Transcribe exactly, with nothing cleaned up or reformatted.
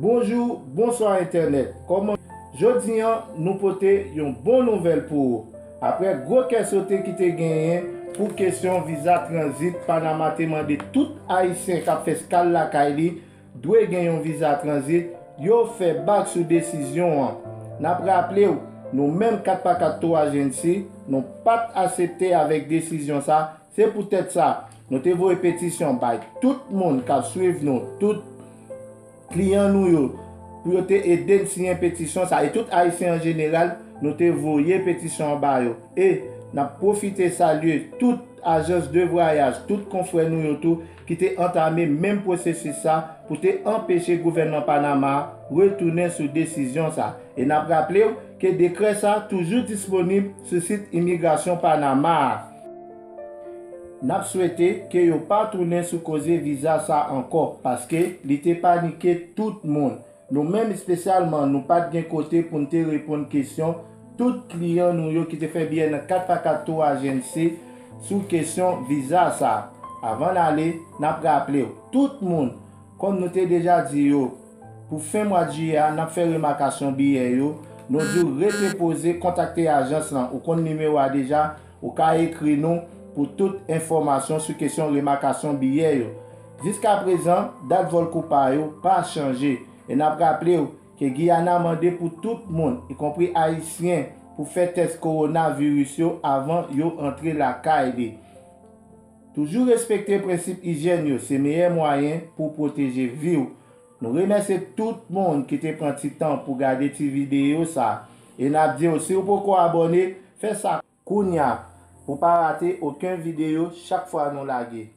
Bonjou, bonswa entènèt. Kòman? Jodi an, nou pote yon bon nouvèl pou ou. Aprè gwo kè sote ki te genyen pou kesyon viza tranzit, Panama te mande tout Ayisyen k ap fè eskal lakay li dwe gen yon viza tranzit, yo fè bak sou desizyon an. N ap raple w, nou menm kat pa kat Tour Agency, nou pa t asepte avèk desizyon sa. Se poutèt sa, nou te voye petisyon bay tout moun k ap swiv nou, tout kliyan nou yo, pou yo te ede n siyen petisyon sa. E tout Ayisyen an jeneral, nou te voye petisyon an ba yo. E n ap pwofite salye tout ajans de vwayaj, tout konfrè nou yo tou ki te antame menm pwosesis sa pou te anpeche gouvènman Panama retounen sou desizyon sa. E n ap raple w ke dekrè sa toujou disponib sou sit imigrasyon Panama a. N ap swete ke yo pa tounen sou koze viza sa ankò, paske li te panike tout moun. Nou menm espesyalman, nou pa t gen kote pou n te reponn kesyon tout kliyan nou yo ki te fè biyè nan kat pa kat Tour Agency sou kesyon viza sa. Avan n ale, n ap raple w, tout moun, kòm nou te deja di yo, pou fen mwa jiyè a, n ap fè remakasyon biyè yo. Nou di w rete poze, kontakte ajans lan. Ou konn nimewo a deja, ou ka ekri nou pou tout enfòmasyon sou kesyon remakasyon biyè yo. Jiskaprezan, dat vòl Copa yo pa chanje. E n ap raple w ke Guyana mande pou tout moun, ikonpri Ayisyen, pou fè tès kowonaviris yo avan yo antre lakay li. Toujou respekte prensip ijyèn yo, se meyè mwayen pou pwoteje vi w. Nou remèsye tout moun ki te pran ti tan pou gade ti videyo sa. E n ap di w, si w poko abòne, fè sa kounya pou pa rate okenn videyo chak fwa nou lage.